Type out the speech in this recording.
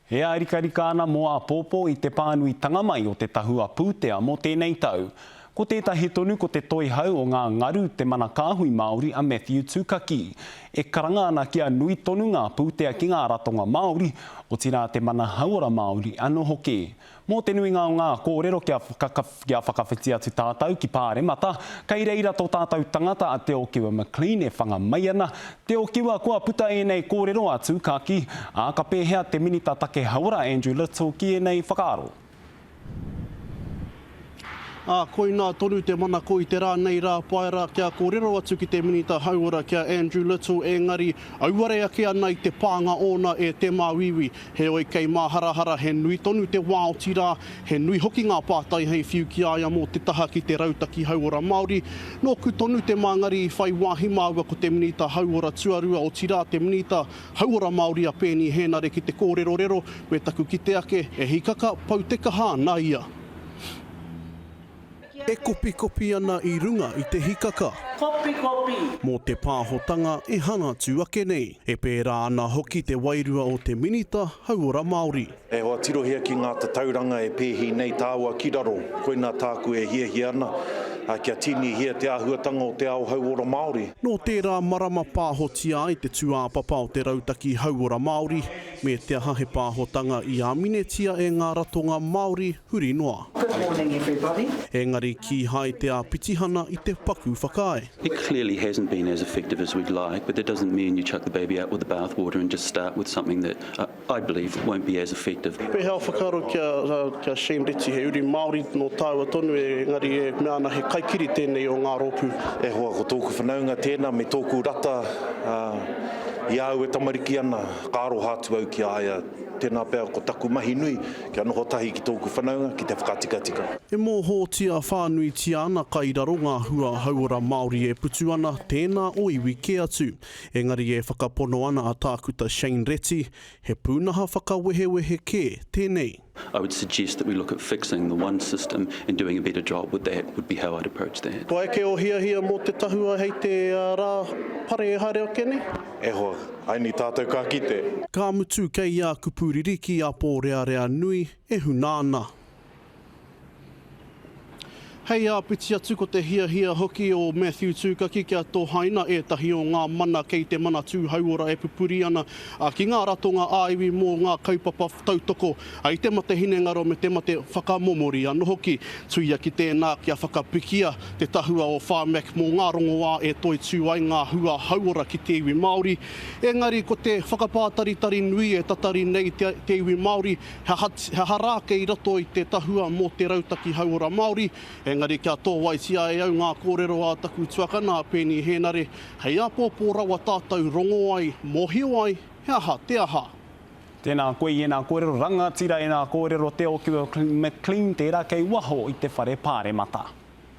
E ārikarika ana mō āpōpō i te pānuitanga mai o te tahua pūtea mō tēnei tau. Ko tētahi tonu ko te toihau o ngā ngaru te mana kāhui Māori a Matthew Tukaki. E karanga ana kia nui tonu ngā pūtea ki ngā ratonga Māori, otirā te mana hauora Māori anō hoki. Mō te nuinga o ngā kōrero kia kia whakawhiti atu tātou ki Pāremata, kei reira tō tātou tangata a Te Okiwa McLean e whanga mai ana. Te Okiwa, kua puta ēnei kōrero a Tūkaki, ā, ka pēhea te Minita Take Hauora Andrew Little ki ēnei whakaaro? Ā, koinā tonu te manako i te rā nei rā Paera kia kōrero atu ki te Minita Hauora ki a Andrew Little engari auare ake ana i te pānga ōna e te māuiui. Heoi kei māharahara he nui tonu te wā otirā he nui hoki ngā pātai hei whiu ki a ia mō te taha ki te Rautaki Hauora Māori. Nōku tonu te māngari i whai wāhi māua ko te Minita Hauora Tuarua otirā te Minita Hauora Māori a Peeni Hēnare ki te kōrerorero me taku kite ake e hikaka pau te kaha ana ia. E kopikopi ana i runga i te hikaka. Kopikopi! Mō te pāhotanga e hanatu ake nei. E pērā ana hoki te wairua o te Minita Hauora Māori. E hoa, tirohia ki ngā tatauranga e pēhi nei tāua ki raro. Koinā tāku e hiahia ana, kia tīnihia te āhuatanga o te ao hauora Māori. Nō tērā marama pāhotia ai te tūāpapa o te Rautaki Hauora Māori, me te aha he pāhotanga i āminetia e ngā ratonga Māori huri noa. Good morning everybody. Engari kīhai te āpitihana i te paku whakaae. It clearly hasn't been as effective as we'd like, but that doesn't mean you chuck the baby out with the bathwater and just start with something that I believe won't be as effective. Pēhea o whakaaro ki a Shane Reti, he uri Māori nō tāua tonu engari e mea ana he kaikiri tēnei o ngā rōpū? E hoa, ko tōku whanaunga tēnā me tōku rata i a au e tamariki ana, ka aroha atu au ki a ia, tēnā pea ko taku mahi nui Kia noho tahi ki tōku whanaunga ki te whakatikatika. E mōhōtia whānuitia ana kai raro ngā hua hauora Māori e putu ana, tēnā o iwi kē atu. Engari e whakapono ana a Tākuta Shane Reti, he pūnaha whakawehewehe kē tēnei. I would suggest that we look at fixing the one system and doing a better job with that would be how I'd approach that. Kua eke ō hiahia mō te tahua hei te rā pare e haere ake nei? E hoa, aini tātou ka kite. Ka mutu kei a kupu ririki a pōrearea nui e huna ana. Hei āpiti atu ko te hiahia hoki o Matthew Tūkaki kia tohaina ētahi o ngā mana kei te Manatū Hauora e pupuri ana ki ngā ratonga ā-iwi mō ngā kaupapa tautoko i te mate hinengaro me te mate whakamomori anō hoki. Tuia ki tēnā kia whakapikia te tahua o Pharmac mō ngā rongoā e toitū ai ngā hua hauora ki te iwi Māori. Engari ko te whakapātaritari nui e tatari nei te iwi Māori, he aha, he aha rā kei roto i te tahua mō te Rautaki Hauora Māori? Engari kia tōwaitia e au ngā kōrero a taku tuakana a Peeni Hēnare, hei āpōpō rawa tātou rongo ai, mōhio ai, he aha te aha. Tēnā koe i ēnā kōrero rangatira, ēnā kōrero Te Okiwa McLean tērā kei waho i te whare pāremata.